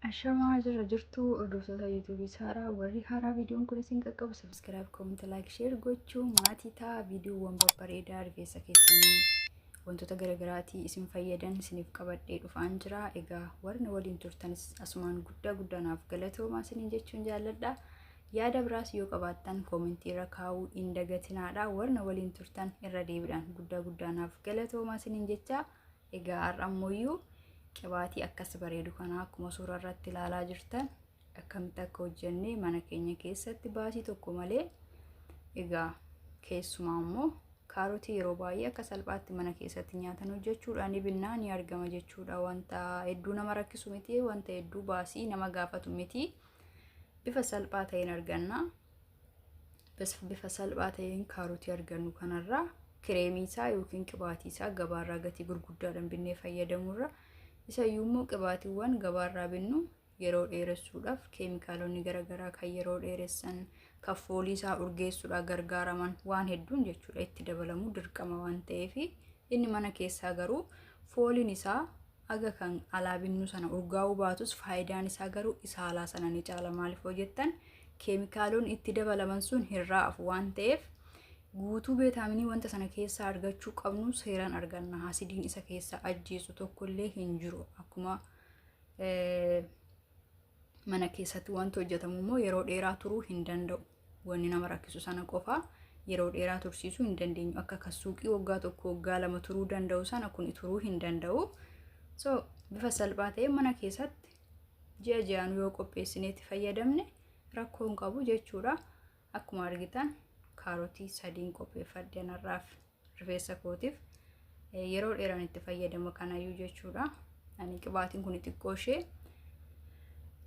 Ashamaa jira jirtu hordoftoota YouTubeii Saaraa. Warri haaraa viidiyoon kun isin qaqqabu subscribe, comment, like, share gochuu maatii ta'a. Viidiyoowwan babbareedaa rifeensa keessanii wantoota garaagaraatii isin fayyadan isiniif qabadhee dhufaan jira. Egaa warri waliin turtanis asumaan guddaa guddaa naaf galatoomaa isiniin jechuun jaalladha. Yaada biraas yoo qabaattan commentii irra kaa'uu hin dagatinaadha. Warri waliin turtan irra deebiidhaan guddaa guddaa naaf galatoomaa isiniin jecha. Egaa har'a ammoo qibaatii akkas bareedu kana akkuma suuraa irratti ilaalaa jirtan akkamitti akka hojjennee mana keenya keessatti baasii tokko malee. Egaa keessumaa immoo kaarotii yeroo baay'ee akka salphaatti mana keessatti nyaatan hojjechuudhaan ni binnaa, ni argama jechuudha. Wanta hedduu nama rakkisu miti, wanta hedduu baasii nama gaafatu miti. Bifa salphaa ta'een arganna. Bifa salphaa ta'een kaarotii argannu kanarraa kireemii isaa yookiin qibaatii isaa gabaarraa gatii gurguddaadhaan binnee fayyadamurra, isayyuu immoo qibaatiiwwan gabaarraa binnu yeroo dheeressuudhaaf keemikaalonni garaagaraa kan yeroo dheeressan, kan foolii isaa urgeessuudhaaf gargaaraman waan hedduun jechuudha itti dabalamuu dirqama waan ta'eef, inni mana keessaa garuu fooliin isaa aga kan alaa binnu sana urgaa'uu baatus faayidaan isaa garuu isa alaa sana ni caala. Maaliif hojjettan keemikaalonni itti dabalaman sun hirraa afu waan ta'eef guutuu viitaaminii wanta sana keessaa argachuu qabnu seeraan arganna. Asidiin isa keessaa ajjeesu tokkollee hin jiru. Akkuma mana keessatti wanti hojjetamu immoo yeroo dheeraa turuu hin danda'u. Wanni nama rakkisu sana qofa yeroo dheeraa tursiisuu hin dandeenyu. Akka kan suuqii waggaa 1 waggaa 2 turuu danda'u sana kun turuu hin danda'u. So bifa salphaa ta'een mana keessatti ji'a ji'aan yoo qopheessineetti fayyadamne rakkoo hin qabu jechuudha. Akkuma argitan kaarotii 3 qopheeffadhe narraaf rifeensa kootiif yeroo dheeraan itti fayyadama kanayyuu jechuudha. Ani qibaatiin kun xiqqoo ishee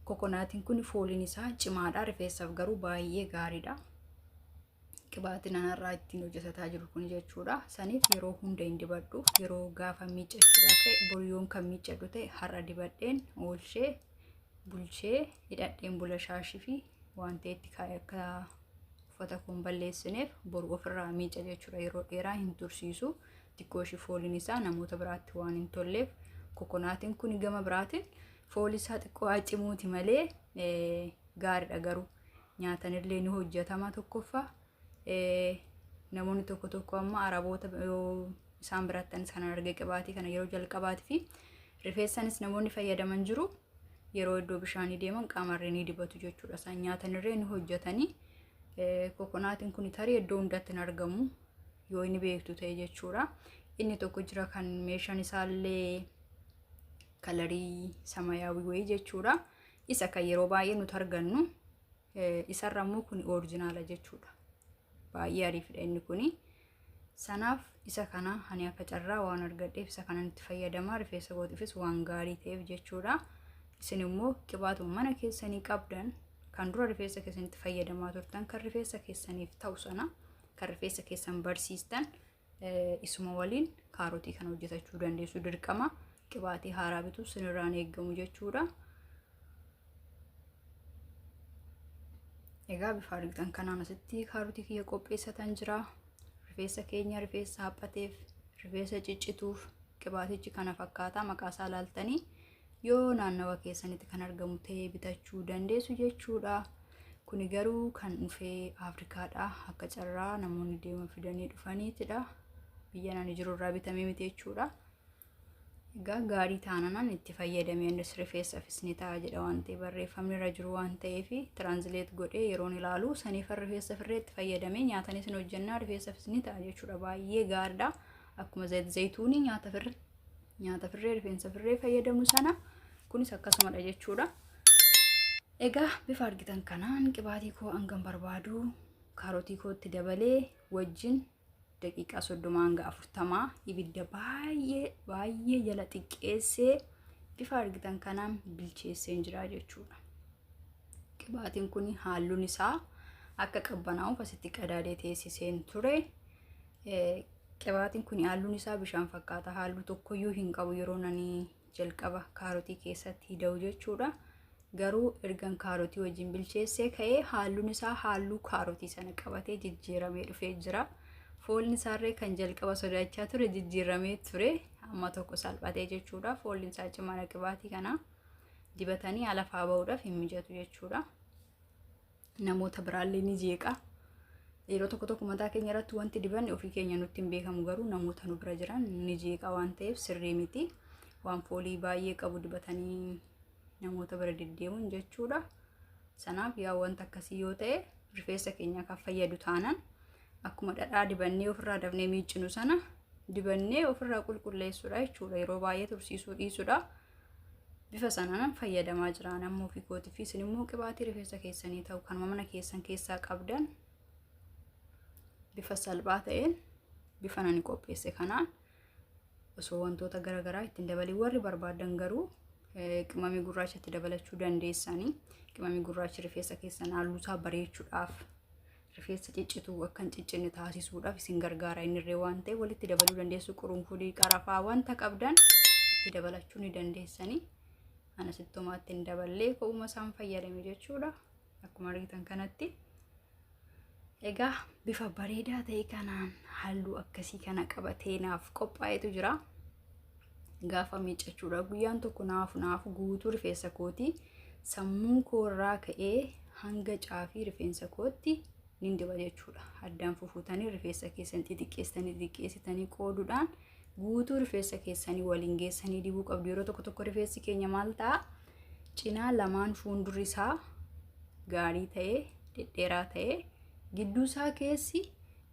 kokonaatiin kun fooliin isaa cimaadha, rifeensaaf garuu baay'ee gaariidha. Qibaatiin anarraa ittiin hojjetataa jiru kun jechuudha. Saniif yeroo hunda hin dibadhu. Yeroo gaafa miiccachuudha ka'e, boryoon kan miiccadhu ta'e har'a dibadheen oolchee bulchee hidhadheen bula, shaashii fi waan ta'etti kaa'ee akka uffata kun balleessineef boru ofirraa miica jechuudha. Yeroo dheeraa hin tursiisu. Xiqqoo ishee fooliin isaa namoota biraatti waan hin tolleef, kokonaatiin kun gama biraatiin foolii isaa xiqqoo haa cimuuti malee gaariidha garuu. Nyaatanillee ni hojjetama tokkoffaa. Namoonni tokko tokko amma Araboota yoo isaan birattan sana arge qibaatii kana yeroo jalqabaatii fi rifeensanis namoonni fayyadaman jiru. Yeroo iddoo bishaanii deeman qaamarree ni dibatu jechuudha. Isaan nyaatanirree ni hojjetanii. Kokonaatiin kun tarii iddoo hundatti hin argamu yoo inni beektu ta'e jechuudha. Inni tokko jira kan meeshaan isaallee kalarii samayaawii wayii jechuudha. Isa kan yeroo baay'ee nuti argannu isarra immoo kun orijinaala jechuudha. Baay'ee ariifidha inni kuni. Sanaaf isa kana ani akka carraa waan argadheef isa kanan itti fayyadama, rifeensa kootiifis waan gaarii ta'eef jechuudha. Isin immoo qibaatuma mana keessanii qabdan kan dura rifeensa keessanitti fayyadamaa turtan, kan rifeensa keessaniif ta'u sana, kan rifeensa keessan barsiistan isuma waliin kaarotii kana hojjetachuu dandeessu. Dirqama qibaatii haaraa bituu sinirraan eeggamu jechuudha. Egaa bifa argitan kanaan asitti kaarotii kiyya qopheessatan jira. Rifeensa keenya rifeensa haphateef, rifeensa ciccituuf qibaatichi kana fakkaata. Maqaa isaa ilaaltanii yoo naannawa keessanitti kan argamu ta'ee bitachuu dandeessu jechuudha. Kuni garuu kan dhufee Afrikaadha. Akka carraa namoonni deeman fidanii dhufaniitidha. Biyya ani jiru irraa bitamee miti jechuudha. Egaa gaarii taanaan itti fayyadamee innis rifeensaafis ni ta'a jedha waan ta'eef, barreeffamni irra jiru waan ta'eef translate godhee yeroon ilaalu saniif rifeensa firree itti fayyadamee nyaatanis hin hojjennaa, rifeensaafis ni ta'a jechuudha. Baay'ee gaariidha. Akkuma zayituunii nyaata firree rifeensa firree fayyadamu sana kunis akkasumadha jechuudha. Egaa bifa argitan kanaan qibaatii koo hangam barbaadu kaarotii kootti dabalee wajjin daqiiqaa 30 hanga 40 ibidda baay'ee baay'ee jala xiqqeessee bifa argitan kanaan bilcheesseen jira jechuudha. Qibaatiin kun halluun isaa akka qabbanaa'uuf asitti qadaadee teessiseen ture. Qibaatiin kun halluun isaa bishaan fakkaata. Halluu tokkoyyuu hin qabu yeroo nani jalqaba kaarotii keessatti hida'u jechuudha. Garuu ergan kaarotii wajjin bilcheessee ka'ee halluun isaa halluu kaarotii sana qabatee jijjiiramee dhufee jira. Foolli isaarree kan jalqaba sodaachaa ture jijjiiramee ture, amma tokko salphatee jechuudha. Foolli isaa cimaadha qibaatii kana. Dibatanii alafaa ba'uudhaaf hin mijatu jechuudha. Namoota biraallee ni jeeqa. Yeroo tokko tokko mataa keenya irratti wanti dibanne ofii keenya nutti hin beekamu, garuu namoota nu bira jiran ni jeeqa waan ta'eef sirrii miti. Waan foolii baay'ee qabu dibatanii namoota bira deddeemuun jechuudha. Sanaaf yaa wanta akkasii yoo ta'e rifeensa keenya kan fayyadu taanaan akkuma dhadhaa dibannee ofirraa dafnee miiccinu sana dibannee ofirraa qulqulleessuudha jechuudha. Yeroo baay'ee tursiisuu dhiisuudha. Bifa sanaan fayyadamaa jira nammoo ofii kootii fi isin immoo qibaatii rifeensa keessanii ta'u kanuma mana keessan keessaa qabdan bifa salphaa ta'een bifa nani qopheesse kanaan osoo wantoota garaagaraa ittiin dabalii, warri barbaadan garuu qimamii gurraacha itti dabalachuu dandeessanii. Qimamii gurraachi rifeensa keessan halluu isaa bareechuudhaaf, rifeensa ciccituu akka hin ciccinne taasisuudhaaf isin gargaara inni irree waan ta'eef walitti dabaluu dandeessu. Qurunfudii, qarafaa, wanta qabdan itti dabalachuu ni dandeessanii. Ana sittomaatti hin daballee, ko'uma isaan fayyadame jechuudha. Akkuma argitan kanatti. Egaa bifa bareedaa ta'e kanaan halluu akkasii kana qabatee naaf qophaa'etu jira. Gaafa miiccachuudha guyyaan tokko naafu naafu guutuu rifeensa kootii sammuu koorraa ka'ee hanga caafii rifeensa kootti nin diba jechuudha. Addaan fufuutanii rifeensa keessan xixiqqeessitanii xixiqqeessitanii qooduudhaan guutuu rifeensa keessanii waliin geessanii dibuu qabdu. Yeroo tokko tokko rifeensi keenya maal ta'a? Cinaa lamaan fuuldurri isaa gaarii ta'ee dhedheeraa ta'ee gidduu isaa keessi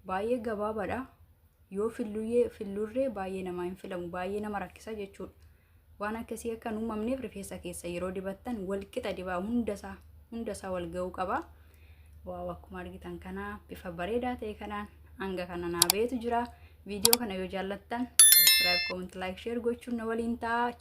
baay'ee gabaabaadha. Yoo filluyyee fillurree baay'ee namaa hin filamu, baay'ee nama rakkisa jechuudha. Waan akkasii akka hin uumamneef rifeensa keessa yeroo dibattan walqixa dibaa, hundasaa wal ga'uu qaba. Wow, akkuma argitan kana bifa bareedaa ta'e kanaan hanga kana naa beetu jira. Viidiyoo kana yoo jaallattan subscribe, comment, like, share gochuun na waliin ta'a.